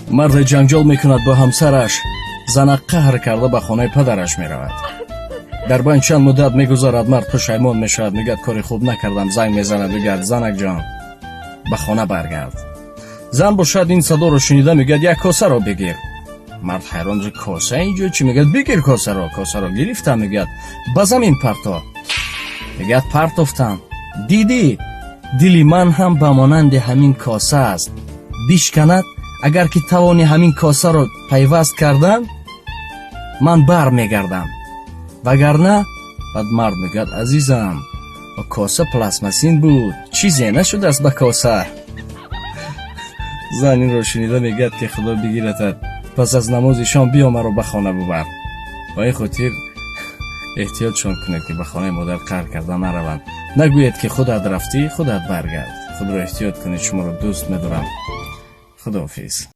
Марде ҷанҷол мекунад бо ҳамсараш. Занак қаҳр карда ба хонаи падараш меравад. Дар байн чанд муддат мегузарад, мард пушаймон мешавад, мегӯяд, кори хуб накардам. Занг мезанад, мегӯяд, занакҷон, ба хона баргард. Зан бошад, ин садоро шунида, мегӯяд, як косаро бигир. Мард ҳайрон, коса инҷо чӣ? Мегӯяд, бигир косаро. Косаро гирифтам. Мегӯяд, ба замин парто. Мегӯяд, партофтам. Дидӣ, дили ман ҳам ба монанди ҳамин коса аст, бишканад. Агар ки тавони ҳамин косаро пайваст кардан, ман бар мегардам, вагарна. Баъд мард мегӯяд, азизам, коса пластмассин буд, чизе нашудааст ба коса. Зан инро шунида мегӯяд, ки худо бигиратад, пас аз намози шом биё, маро ба хона бубар. Ба ин хотир эҳтиётшон кунед, ки ба хонаи модар қаҳр карда нараванд. Нагӯед, ки худат рафтӣ, худат баргард. Худро эҳтиёт кунед, шуморо дӯст медорам. Худоҳофиз.